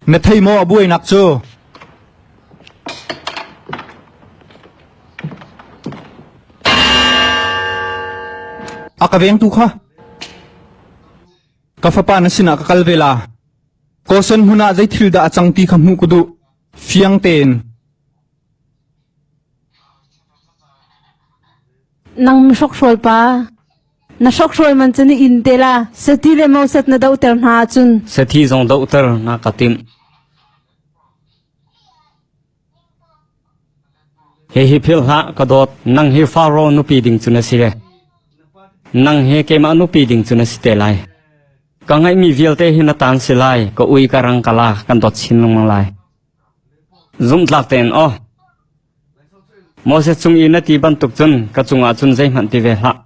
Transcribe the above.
Na thei maw a buainak cu? A ka vengtu kha ka fapa na sinah ka kal ve la. Gosen hmun ah zei thil dah a cang ti kha hmuh ka duh. Fiang tein. Nang mihrokhrawl pa, na hrokhrawl man cu na inn te la. Sati le mosat na dohter hna ahcun. Sathi zong dohter na ka timh. Hihi philh hlah, ka dawt, nang hi Faro nupi ding cu na si le. Nang hi keimah nupi ding cu na si te lai. Ka ngeihmi vialte hi na tan si lai, ka ui ka rang ka la, kan dawt chin lengmang lai. Zumhtlak tein aw. Moses cung i na ti bantuk cun ka cungah cun zeihmanh ti ve hlah.